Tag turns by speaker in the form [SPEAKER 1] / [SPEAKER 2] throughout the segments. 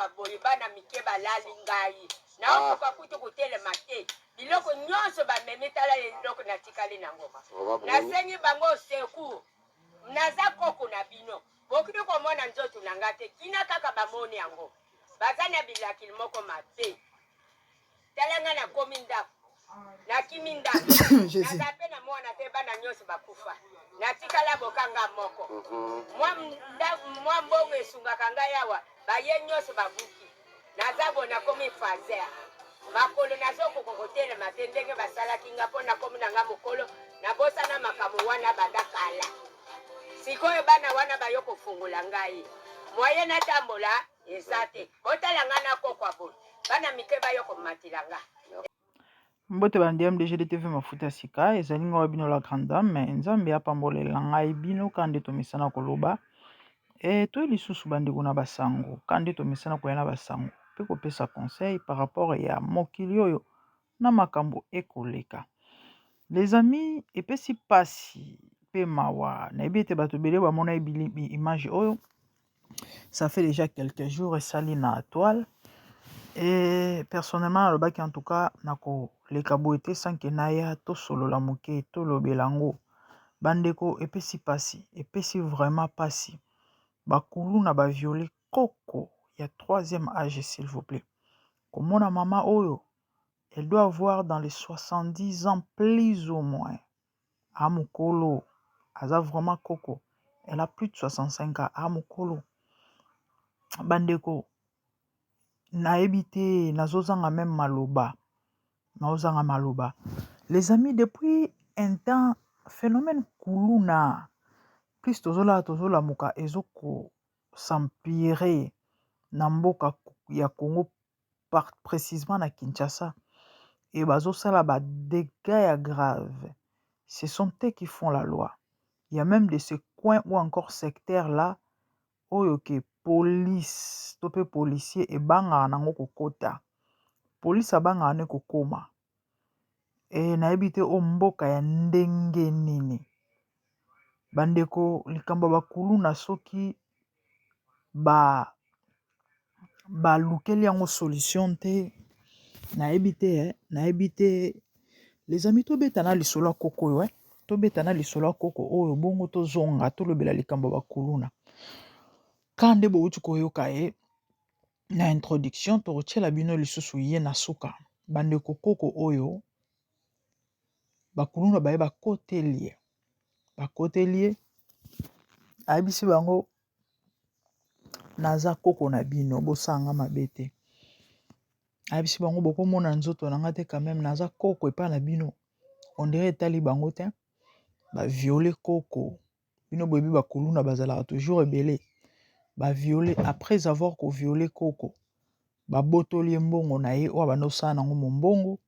[SPEAKER 1] ya boye, bana mike balali ngai, naokoka kutu kotelema te. Biloko nyonso bamemi, tala eloko natikali nango. Nasengi bango secours, naza koko na bino, bokoki komona nzoto na nga te, kina kaka bamoni yango. Baza na bilakili moko mabe. Tala nga nakomi ndako, nakimi ndako, naza pe na mwana te, bana nyonso bakufa, natikala boka nga moko. Mwa mbongo esungaka ngai awa, baye nyonso babuki. Naza boye nakomi fazer makolo, nazokoka kotelema te ndenge basalaki nga, mpo nakomi na nga mokolo, nabosana makambo wana banda kala. Sikoyo bana wana bayo kofungola ngai, moyen natambola eza te. Botala nga na kokwa boye, bana mike bayo komatela nga.
[SPEAKER 2] Mbote balandi ya MDGDTV mafuta ya sika, ezali ngai wa bino la grande dame. Nzambe apambolela ngai bino ka nde tomesana koloba. E toye lisusu bandeko na basango, ka nde tomesana koya na basango mpe kopesa conseil par rapport ya mokili oyo na makambo ekoleka. Les amis, epesi pasi mpe mawa. Nayebi ete bato ebele bamona image oyo. Ça fait déjà quelques jours esali na toile. Et personnellement nalobaki en tout cas nakoleka boye te sans que naya tosolola moke, tolobela yango. Bandeko, epesi pasi, epesi vraiment pasi. Bakuluna baviole koko ya troisième âge, s'il vous plaît. Komona mama oyo, elle doit avoir dans les 70 ans plus ou moins. A mokolo, aza vraiment koko. Elle a plus de 65 ans, a mokolo. Bandeko, nayebi te, nazozanga même maloba. Nazozanga maloba. Les amis, depuis un temps, phénomène kuluna, plus tozolala tozolamuka, ezoko s'empirer na mboka ya Congo, par précisément na Kinshasa, et bazosala ba dégâts ya grave. Ce sont eux qui font la loi. Il y a même de ces coins ou encore secteurs là oyo ke police to pe policier ebangaka nango kokota. Police abangaka ne kokoma. E nayebi te o mboka ya ndenge nini. Bandeko, likambo ya bakuluna soki ba balukeli yango solution te, nayebi te, nayebi te. Les amis, tobeta na lisolo ya koko oyo, tobeta na lisolo ya koko oyo, bongo tozonga tolobela likambo ya bakuluna. Ka nde bouti koyoka ye na introduction, tokotiela bino lisusu ye na suka. Bandeko, koko oyo bakuluna baye bakoteli ye, bakoteli ye, ayebisi bango naza koko na bino, bosanga mabe te. Ayebisi bango bokomona nzoto na nga te, quand même naza koko epai na bino. On dirait etali bango te, baviole koko. Bino boyebi bakuluna bazalaka toujours ebele. Baviole, après avoir koviole koko, babotoli ye mbongo na ye oyo abanda kosala nango mombongo.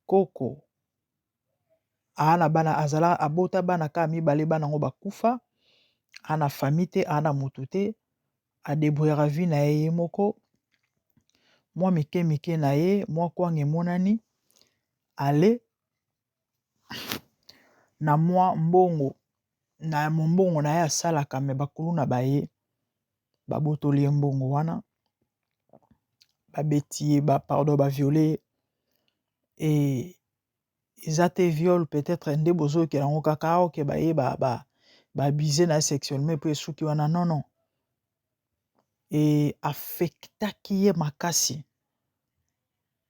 [SPEAKER 2] Koko aa na bana, azala abota bana kaka mibale, bana yango bakufa. Aa na famille te, aa na motu te, adébrouillaka vie na ye ye moko. Mwa mike mike na ye, mwa kwanga emonani ale na mwa mbongo na mombongo na ye asalaka, me bakuluna baye babotoli ye mbongo wana, babeti ye, ba pardon, baviole ye. E eza te viol, peut-être nde bozoyokela yango kaka oke baye ba baabuse na ye sexuellement epo esuki wana. Non, non, e affectaki ye makasi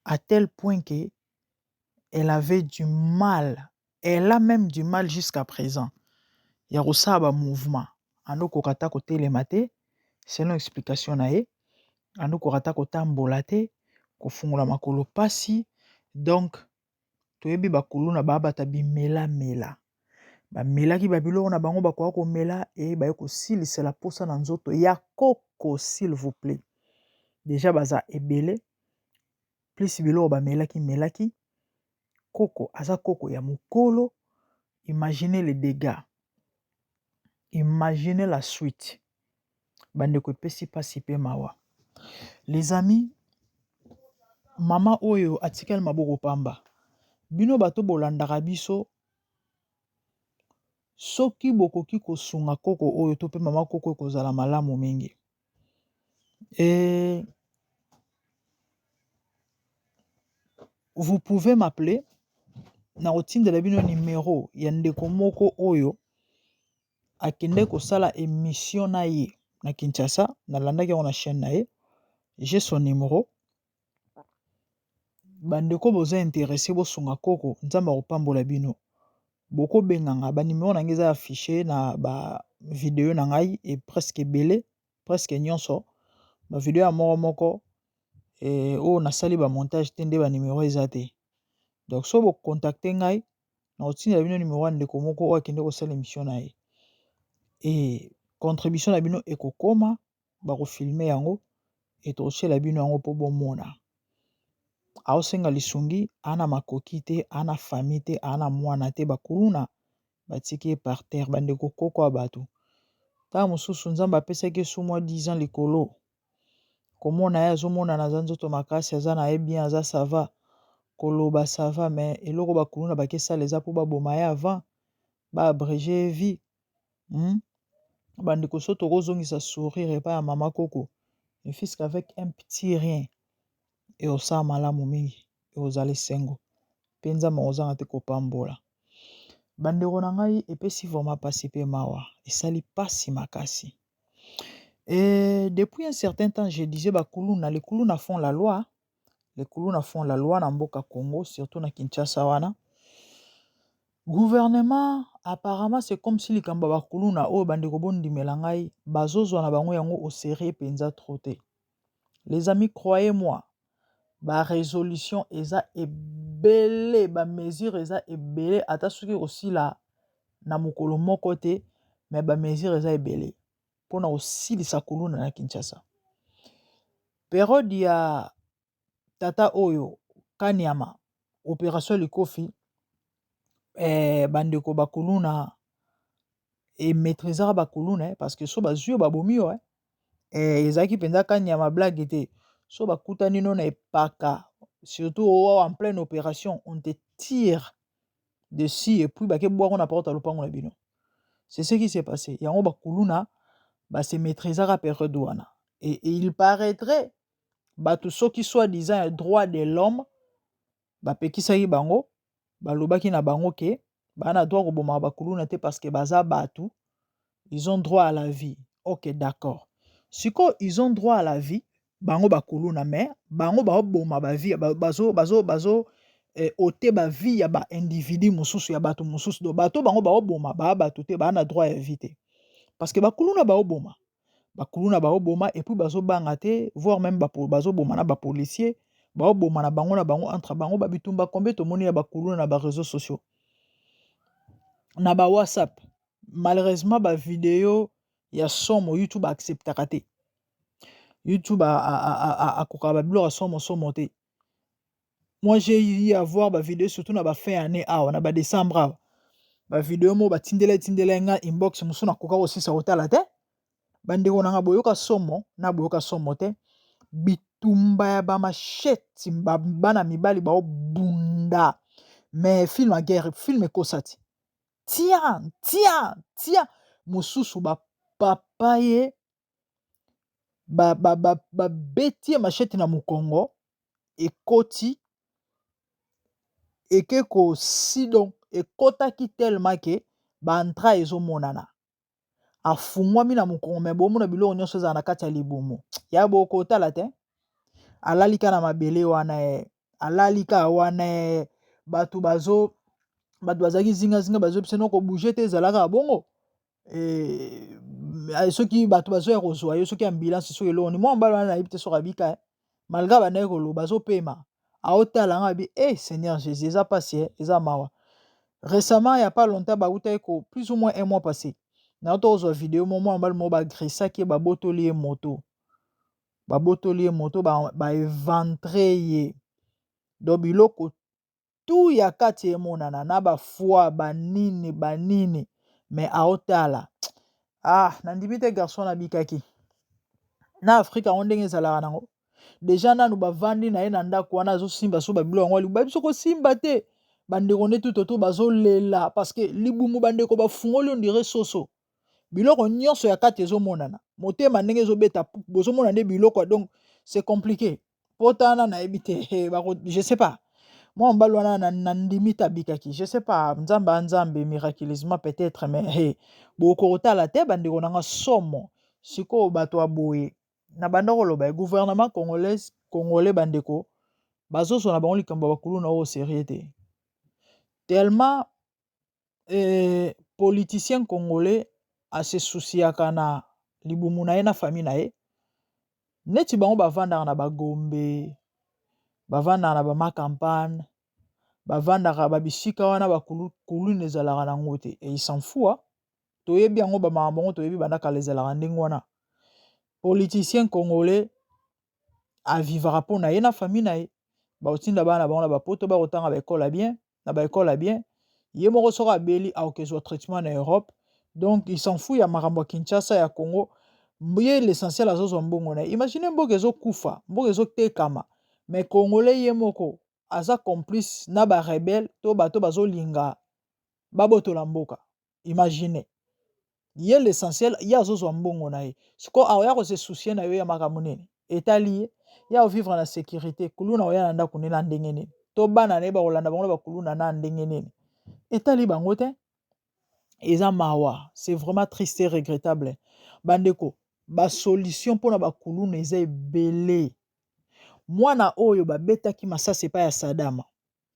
[SPEAKER 2] à tel point que elle avait du mal, elle a même du mal jusqu'à présent ya kosala ba mouvement. Andokoka ata kotelema te, selon explication na ye, andokoka ata kotambola te, kofungola makolo pasi. Donc toyebi bakuluna babata bimelamela, bamelaki babiloko na bango bakoka komela e baye kosilisela posa na nzoto ya koko, s'il vous plaît. Déjà baza ebele, plus biloko bamelaki melaki. Koko aza koko ya mokolo, imaginez les dégâts, imaginez la suite. Bandeko, epesi pasi pe mawa. Les amis, mama oyo atikali maboko pamba. Bino bato bolandaka biso, soki bokoki kosunga koko oyo to pe mama koko, ekozala malamu mingi. Et vous pouvez m'appeler nakotindela bino numero ya ndeko moko oyo akende kosala émission na ye na Kinshasa. Nalandaki yango na chaîne na ye, j'ai son numéro. Bandeko boza intéressé, bosunga koko, Nzambe akopambola bino. Bokobenganga, banimero na ngai eza affiché na bavideo na ngai e presque ebele, presque nyonso bavideo ya moko moko oyo nasali bamontage te, nde banimero eza te. Donc so bocontacte ngai, nakotindela bino nimero ya ndeko moko oyo akende kosala émission na ye e contribution na bino ekokoma, bakofilme yango e tokotiela bino yango mpo bomona. Aosenga lisungi, ana makoki te, ana famille te, ana mwana te, bakuluna batiki ye par terre. Bandeko, koko ya bato, ntango mosusu Nzambe apesaki ye mwa 10 ans likolo, komona ye azomonana aza nzoto makasi, aza na ye bien, aza ça va, koloba ça va, mais eloko bakuluna bakesala eza mpo baboma ye avant baabrege ye vie. Bandeko, so tokozongisa sourire epai ya mama koko, ne fût-ce qu'avec un petit rien, eosala malamu mingi, ekozala esengo mpe Nzambe akozanga te kopambola. Bandeko na ngai, epesi vraiment mpasi mpe mawa, esali mpasi makasi. Et depuis un certain temps, je disais bakuluna, les kuluna font la loi, les kuluna font la loi na mboka Congo, surtout na Kinshasa wana. Gouvernement, apparemment, c'est comme si likambo ya bakuluna oyo, bandeko bondimela ngai, bazozwa na bango yango au sérieux mpenza trop te. Les amis, croyez-moi, barésolution eza ebele, bamesure eza ebele, ata soki kosila na mokolo moko te, mais bamesure eza ebele mpona kosilisa kuluna na Kinshasa. Periode ya tata oyo Kaniama, opération Likofi, bandeko, bakuluna emaîtrisaka bakuluna, parce que so bazwi yo, babomi yo. Ezalaki mpenza Kaniama blague te. So bakutani no na epaka, surtout oyo en pleine opération, on te tire dessus et puis bake bwako na porte ya lopango na bino. C'est ce qui s'est passé. Yango bakuluna base maîtrisaka période wana. Et il paraîtrait bato soki soi-disant ya droit de l'homme bapekisaki bango, balobaki na bango ke baa na droit kobomaka bakuluna te parce que baza bato, ils ont droit à la vie. Ok, d'accord. Sikoyo ils ont droit à la vie, bango bakuluna, mais bango baoboma bavie, bazo bazo bazo ôter bavie ya baindividu mosusu, ya bato mosusu. Donc bato bango baoboma baa bato te, baa na droit ya vie te, parce que bakuluna baoboma, bakuluna baoboma et puis bazobanga te, voire même bazoboma na bapolicier, baoboma na bango na bango, entre bango. Babitumba combien tomoni ya bakuluna na baréseaux sociaux, na bawhatsapp? Malheureusement, bavideo ya somo, YouTube acceptaka te. YouTube akokaka babiloko ya somo somo te. Moi, j'ai eu à voir bavideo surtout na bafin année awa, na badécembre awa, bavideo moko batindela etindela nga inbox, mosusu nakoka kosisa kotala te. Bandeko na nga, boyoka somo na boyoka somo te, bitumba ya bamachete, bana mibali baobunda, mais film ya guerre, film ekosa ti tia tia tia. Mosusu bapapa ye babeti ye machete na mokongo, ekoti eke kosi, donc ekɔtaki tellement ke baentrailles ezomonana, afungwami na mokongo, mais bomona biloko nyonso ezala na kati ya libumu ya bokotala te. Alali ka na mabele wana ye, alali ka wana ye, bato bazo bato bazalaki zingazinga, bazobisa no kobouge te, ezalaka bongo. Soki bato bazoya kozwa yo, soki ambulance, soki eloko ni, mwa mobali wana nayebi te soki abika, malgré bandaki koloba, azopema, aotala nga abi e Seigneur Jésus, eza pasi, eza mawa. Récemment, ya pas longtemps, bautaki ko plus ou moins un mois passé, nauta kozwa video mo mwa mobali moko baagressaki ye, babotoli ye moto, babotoli ye moto, baéventrer ye, donc biloko tu ya kati emonana na bafoie, banini banini, mais aotala. Ah, nandimi te, garçon nabikaki na Afrika yango ndenge ezalaka nango. Déjà nanu bavandi na ye na ndako wana, azosimba so babiloko yango, alibu bayebi so kosimba te. Bandeko nde tutoto bazolela parce que libumu, bandeko, bafungoli, on dirait soso, biloko nyonso ya kati ezomonana. Motema ndenge ezobeta, bozomona nde biloko. Donc c'est compliqué. Pota wana nayebi te, je sais pas. Mwa mobali wana na ndimi te abikaki. Je sais pas, Nzambe a Nzambe, miraculeusement peut-être, mais hey, bokotala te, bandeko nanga, somo. Sikoyo bato ya boye na banda koloba, gouvernement congolais, congolais, bandeko, bazozwa na bango likambo ya bakuluna oyo sérieux te, tellement politicien congolais ase souciaka na libumu na ye na famille na ye. Neti bango bavandaka na Bagombe, bavandaka na bamacampagne, bavandaka babisika wana bakuluna ezalaka nango te. E il s'en fout. Toyebi yango, bamakambo bango toyebi banda kala ezalaka ndenge wana. Politicien congolais avivaka mpo na ye na famille na ye. Baotinda bana na bango na bapoto, bakotanga baekole ya bien, na baekole ya bien. Ye moko soki abeli, akokezwa traitement na Europe. Donc il s'en fout ya makambo ya Kinshasa, ya Congo. Ye l'essentiel azozwa mbongo na ye. Imagine, mboka ezokufa, mboka ezotekama, mais congolais ye moko aza complice na barebelles to bato bazolinga babotola mboka. Imagine, ye l'essentiel ye azozwa mbongo na ye. Sikoyo aoya kose soucier na yo ya makambo nini etali ye? Ye aovivre na sécurité. Kuluna oya na ndako nde na ndenge nini? To bana na ye bakolanda bango na bakuluna na ndenge nini? Etali bango te. Eza mawa, c'est vraiment triste et regrettable, bandeko. Basolution mpona bakuluna eza ebele. Mwana oyo babetaki masasi epai ya Sadam,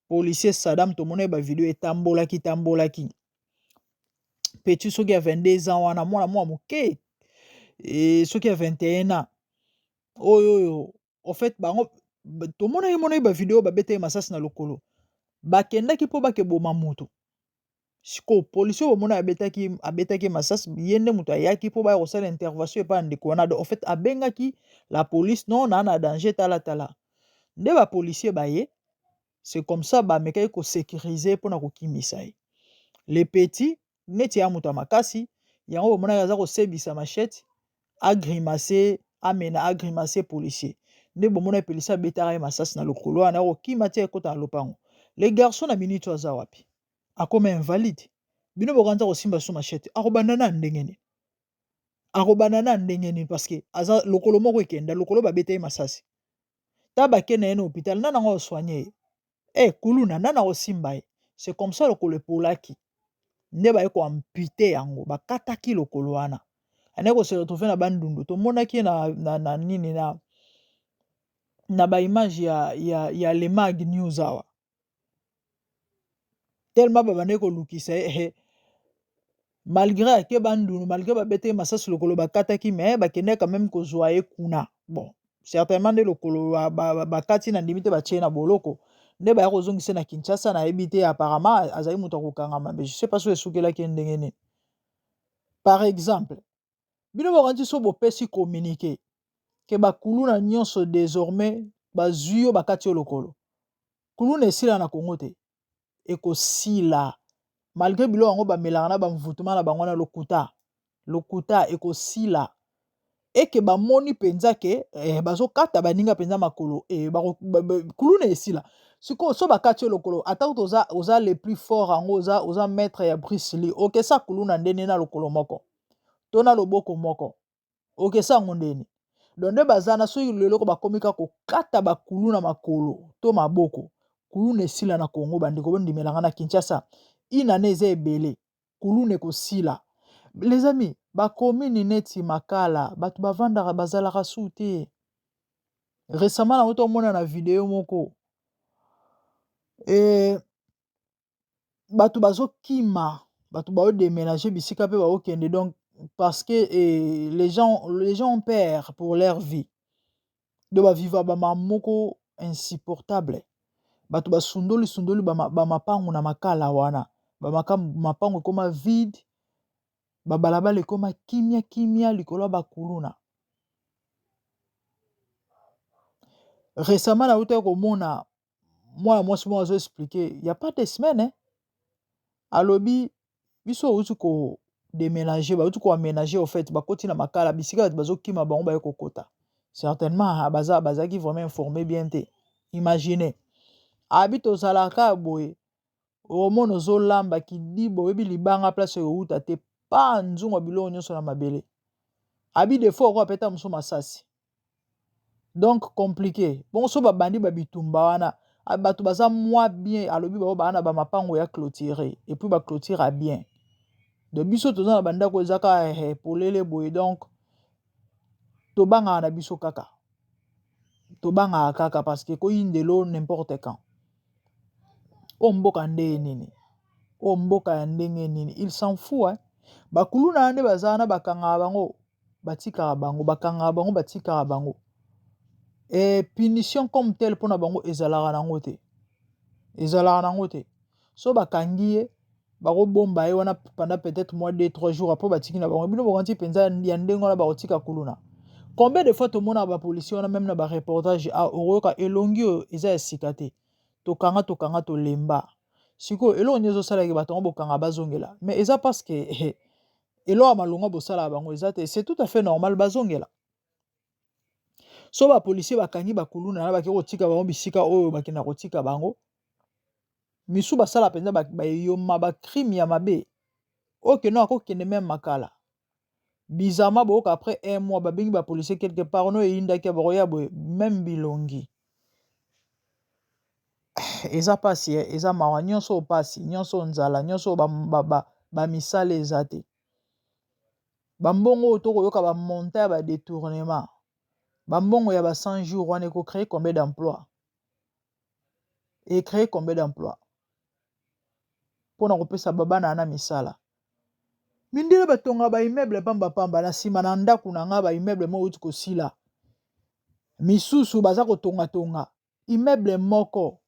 [SPEAKER 2] policier Sadam, tomoni bavideo etambolaki tambolaki, petit soki ya 22 ans wana, mwana mwa moke e, soki ya 21 ans oyo en fait bango tomonaki monaki bavideo, babetaki masasi na lokolo, bakendaki mpo bakeboma moto. Sikoyo policier oyo bomona abetaki masasi, ye nde moto ayaki mpo baya kosala intervention epai ya ndeko wana. Donc en fait abengaki la police: non, na danger, talatala. Nde bapolicier baye, c'est comme ça bamekaki kosécuriser mpona kokimisa ye. Le petit neti ya moto ya makasi yango, bomonaki aza kosebisa machette, agrimace, amena agrimace policier. Nde bomona policier abetaka ye masasi na lokolo wana, akokima ti ekota na lopango. Le garçon na minute aza wapi? Akoma invalide. Bino bokanza kosimba so machette, akobanda na ndenge nini? Akobanda na ndenge nini? Parce que aza lokolo moko ekenda, lokolo babeta ye masasi. Ta bakende ye na hôpital, nani yango asoigne ye? E kuluna nani akosimba ye? C'est comme ça lokolo epolaki, nde baye koamputer yango, bakataki lokolo wana, ande kose retrouver na Bandundu. Tomonaki ye na nini, na baimage ya Le Mag News awa, tellement babandaki kolukisa ye. Malgré ake Bandundu, malgré babetaki masasi, lokolo bakataki, mais bakendaki quand même kozwa ye kuna. Bon, certainement nde lokolo bakati na ndimi te, batie na boloko, nde baya kozongisa na Kinshasa. Nayebi te, apparemment azali moto akokangama, mais je sais pas so esukelaki ye ndenge nini. Par exemple, bino bakanisi so bopesi communiqué ke bakuluna nyonso désormais bazwi yo, bakati yo lokolo, kuluna esila na Kongo te? Ekosila malgré biloko yango bamelaka na bamvutuma na bango na lokuta lokuta. Ekosila eke bamoni mpenza ke bazokata baninga mpenza makolo, kuluna esila. Sikoyo so bakati yo lokolo, ata kutu oza le plus fort yango, oza maître ya Bruce Lee, okesa kuluna ndeni na lokolo moko to na loboko moko? Okesa yango ndeni? Donc nde baza na soki leloko bakomi kaka kokata bakulu na makolo to maboko, kuluna esila na Kongo. Bandeko, bondimelanga, na Kinshasa inane eza ebele, kuluna ekosila. Les amis, bakomini neti Makala, bato bavandaka bazalaka su te. Récemment nango tomona na video moko bato bazokima, bato baodéménager bisika mpe baokende, donc parce que les gens ont peur pour leur vie. Donc baviva bamakambo moko insupportable. Bato basundoli sundoli bamapangu na Makala wana, bamapangu ekóma vide, babalabala ekóma kimia kimia likolo ya bakuluna. Récemment nautaki komona mwana mwasi moko azoexpliquer, y a pas des semaines, eh? Alobi biso outi kodéménager, bauti koaménager, au fait bakoti na Makala, bisika bato bazokima bango baye kokota. Certainement baza bazalaki vraiment informé bien te. Imagine, abi tozalaka boye, omona ozolamba kidiba, oyebi libanga place oyo outa te, pa nzungu biloko nyonso na mabele. Abi des fois oko apeta mosusu masasi. Donc compliqué. Bongo so babandi ba bitumba wana, bato baza mwa bien, alobi bango baa na bamapango ya clôturé et puis baclôture ya bien. Donc biso toza na bandako eza kaka polele boye. Donc tobangaka na biso kaka, tobangaka kaka parce que koyindelo n'importe quand. Oyo mboka nde nini? Oyo mboka ya ndenge nini? Il s'en fout, hein? Bakuluna wana nde baza wana, bakangaka bango, batikaka bango, bakangaka bango, batikaka bango. E punition comme tel mpona bango ezalaka nango te, ezalaka nango te. So bakangi ye, bakobomba ye wana pendant peut-être mois, 2, 3 jours, après batiki na bango. Bino bokanti mpenza ya ndenge wana bakotika kuluna? Combien de fois tomonaka bapolisier wana, même na bareportage, okoyoka elongi oyo eza ya sika te. Tokanga, tokanga, tolemba. Sikoyo eloko nini ezosalaki bato yango bokanga bazongela? Mais eza parce que eloko ya malonga bosalaka bango eza te. C'est tout à fait normal bazongela. So bapolisier bakangi bakuluna na bake kotika bango bisika oyo bakenda kotika bango, misu basala mpenza bayoma bacrime ya mabe oyo keno akokende même Makala. Bizarrement, boyoka après un mois babengi bapolisier quelque part no eyindaki, bakoya boye, même bilongi eza mpasi, eza mawa. Nyonso oyo mpasi, nyonso oyo nzala, nyonso oyo bamisala eza te. Bambongo oyo tokoyoka, bamontant ya badétournement, bambongo ya ba 100 jours wana ekocréer combien d'emploi? Ecréer combien d'emploi mpona kopesa babana na misala? Mindele batongaka baimmeuble pambapamba. Na nsima na ndako na nga, baimmeuble moko euti kosila, misusu baza kotongatonga. Immeuble moko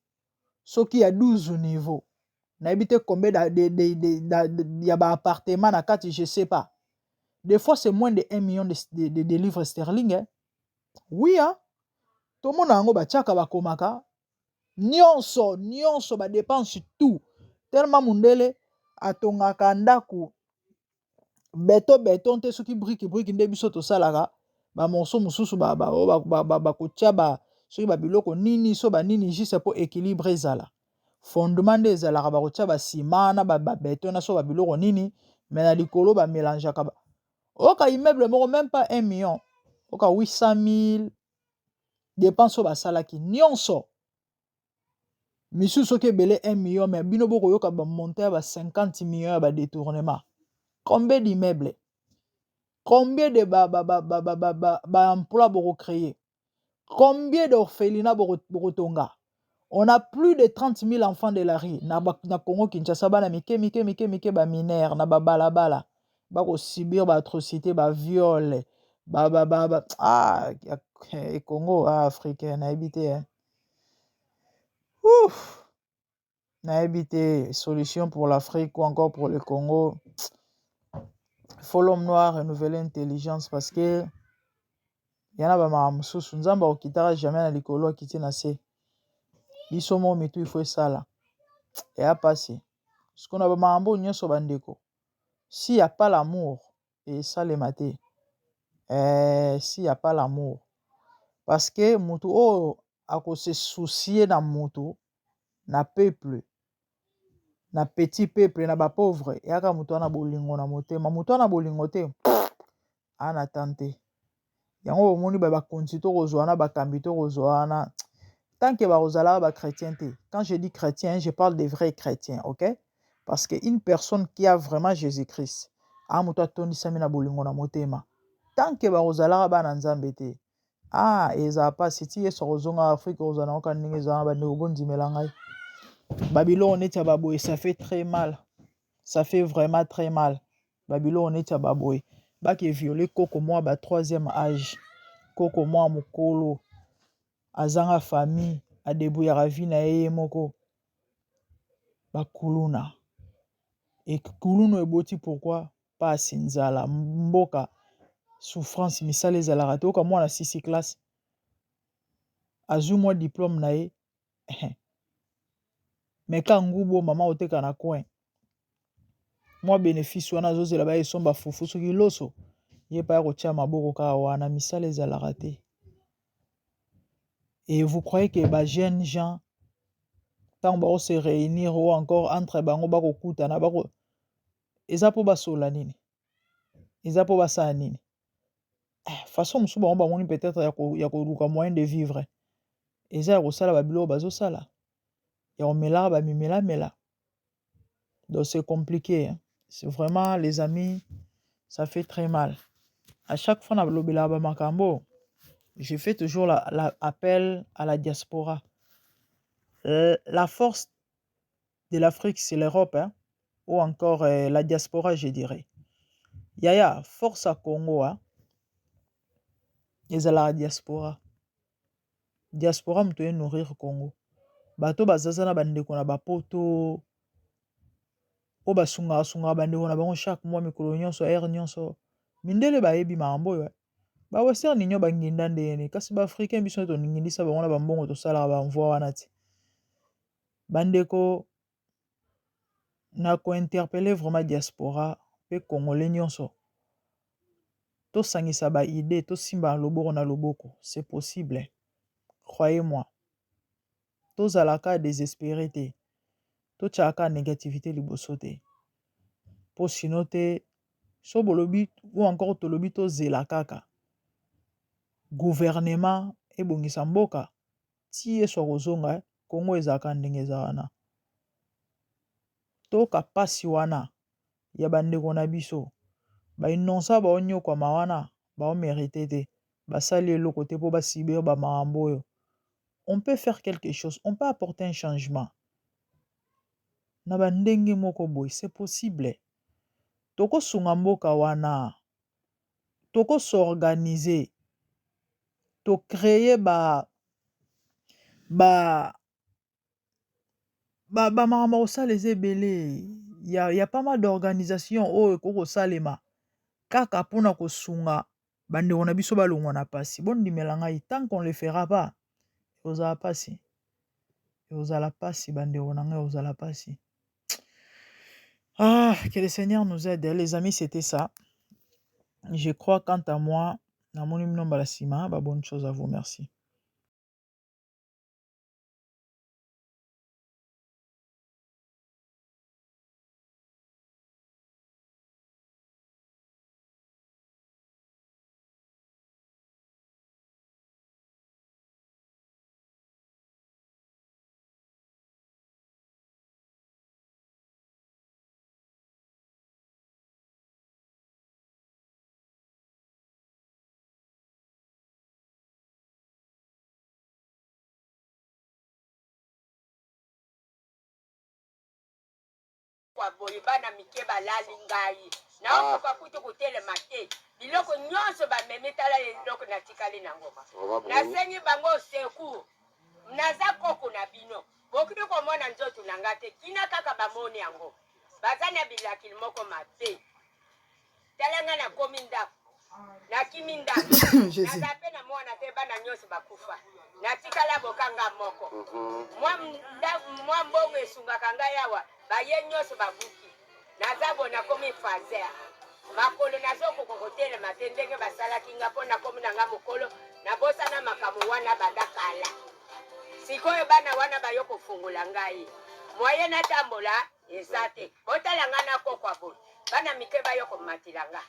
[SPEAKER 2] soki ya 12 niveau, nayebi te combien ya baappartement na kati, je sais pas. Des fois c'est moins de 1 million de livres sterling, hein? Oui, hein? Tomona yango, batiaka, bakomaka nyonso nyonso, badépense tout. Tellement mundele atongaka ndako béton béton te, soki brique brique nde biso tosalaka bamorceau mosusu, bakotia soki babiloko nini, so banini, juste mpo équilibre ezala. Fondement nde ezalaka, bakotia basima na babéton na so babiloko nini, mais na likolo bamélangeaka. Oyoka immeuble moko même pas 1 million, oyoka 800 000 dépense oyo basalaki nyonso. Misusu soki ebele 1 million, mais bino bokoyoka bamontant ya ba 50 millions ya badétournement. Combien d'immeuble, combien de baemploi bokocréer? Combien d'orphelinat bokotonga? On a plus de 30 000 enfants de la rue na Congo Kinshasa, bana mike mike mike mike, baminere na babalabala, bakosubir baatrocité, baviole ba, ba, ba, ba. Ah, Congo, ah, africain, nayebi te, eh. Ouf, nayebi te solution pour l'Afrique ou encore pour le Congo. Il faut l'homme noir renouveler intelligence, parce que yana bamakambo mosusu, Nzambe akokitaka jamais na likolo, akiti na se. Biso mo mitu ifo esala eya pasi. Sikoyo na bamakambo nyonso, bandeko, si y a pas l'amour, esalema te. Si y a pas l'amour, parce que mutu oyo akose soucier na mutu, na peuple, na petit peuple, na bapauvre, eyaka moto wana bolingo na motema. Moto wana bolingo te, ana tan te. Yango omoni bakonzi tokozwa wana, bakambi tokozwa wana, tant que bakozalaka bachrétien te. Quand je dis chrétien, je parle des vrais chrétiens, ok? Parce que une personne qui a vraiment Jésus-Christ, aa moto atondisami na bolingo na motema. Tant que bakozalaka bana Nzambe te, ah, ezala mpasi ti Yesu akozonga. Afrique kozala nango kaka ndenge ezala. Bandeko, bondimela ngai, babiloko neti ya baboye, ça fait très mal, ça fait vraiment très mal. Babiloko neti ya baboye, bake violer koko mwa ba troisième âge, koko mwa mokolo azanga famille, adébrouillaka vie na ye ye moko. Bakuluna ekuluna eboti pourquoi? Pasi, nzala, mboka souffrance, misala ezalaka te. Oyoka mwana sisi classe, azwi mwa diplôme na ye, mais ka ngubu oyo mama oteka na coin, mwa bénéfice wana azozela baya esomba fufu, soki loso, ye pa ya kotia maboko kaka wana. Misala ezalaka te. Et vous croyez que ba jeunes gens, ntango bakose réunir ou encore entre bango bakokutana, bako eza mpo basola nini? Eza mpo basala nini? Eh, façon mosusu bango bamoni peut-être ya koluka moyen de vivre eza ya kosala babiloko bazosala ya komelaka bamimelamela. Donc c'est compliqué, hein. C'est vraiment, les amis, ça fait très mal. À chaque fois nalobelaka bamakambo, je fais toujours la appel à la diaspora. La force de l'Afrique, c'est l'Europe, hein, ou encore la diaspora, je dirais. Yaya, force à Congo, hein, ezalaka diaspora. Diaspora moto ye nourrir Congo. Bato bazaza na bandeko na bapoto oyo basungaka sungaka bandeko na bango chaque mois, mikolo nyonso, heure nyonso. Mindele bayebi makambo oyo. Ba Western Union banginda ndenge, kasi ba Africain, biso toningindisa bango na bambongo, tosalaka ba envoi wana ti. Bandeko, na kointerpeller vraiment diaspora mpe Congolais nyonso, tosangisa ba idées, tosimba loboko na loboko. C'est possible, croyez-moi. Tozalaka désespéré te, totiaka négativité liboso te, mpo sino te so bolobi ou encore tolobi tozela kaka gouvernement ebongisa mboka ti Yesu akozonga. Kongo ezalaka ndenge eza wana. Toyoka mpasi wana ya bandeko na biso ba innocents baonyokwama wana, baomérite te, basali eloko te mpo basubir bamakambo oyo. On peut faire quelque chose, on peut apporter un changement na bandenge moko boye, c'est possible. Tokosunga mboka wana, tokos'organiser, tocréer ba bamakambo kosala eza ebele. Ya pas mal d'organisation oyo ekoki kosalema kaka mpona kosunga bandeko na biso balongwa na mpasi. Bondimela ngai, tant qu'on le fera pas, ekozala mpasi, ekozala mpasi, bandeko na ngai, ekozala mpasi. Ah, que le Seigneur nous aide. Les amis, c'était ça, je crois. Quant à moi, namoni bino mbala nsima. Ba bonne chose à vous, merci.
[SPEAKER 1] Kwa boye, bana mike balali ngai, naokoka kutu kotelema te. Biloko nyonso bamemi, tala eloko natikali nango. Nasengi bango secours. Naza koko na bino, bokoki komona nzoto na nga te kina kaka bamoni yango. Baza na bilakili moko mabe. Tala nga, nakomi ndako, nakimi ndako, naza mpe na mwana te, bana nyonso bakufa, natikala bokanga moko. Mwa mbongo esungaka ngai awa, baye nyonso babuki. Naza bo, nakomi fazer makolo, nazokoka kotelema te ndenge basalaki nga, mpo nakomi na nga mokolo, nabosana makambo wana banda kala. Sikoyo bana wana bayo kofungola ngai, moye natambola eza te. Botala ngai, nakokwa boye, bana mike bayo komatela nga.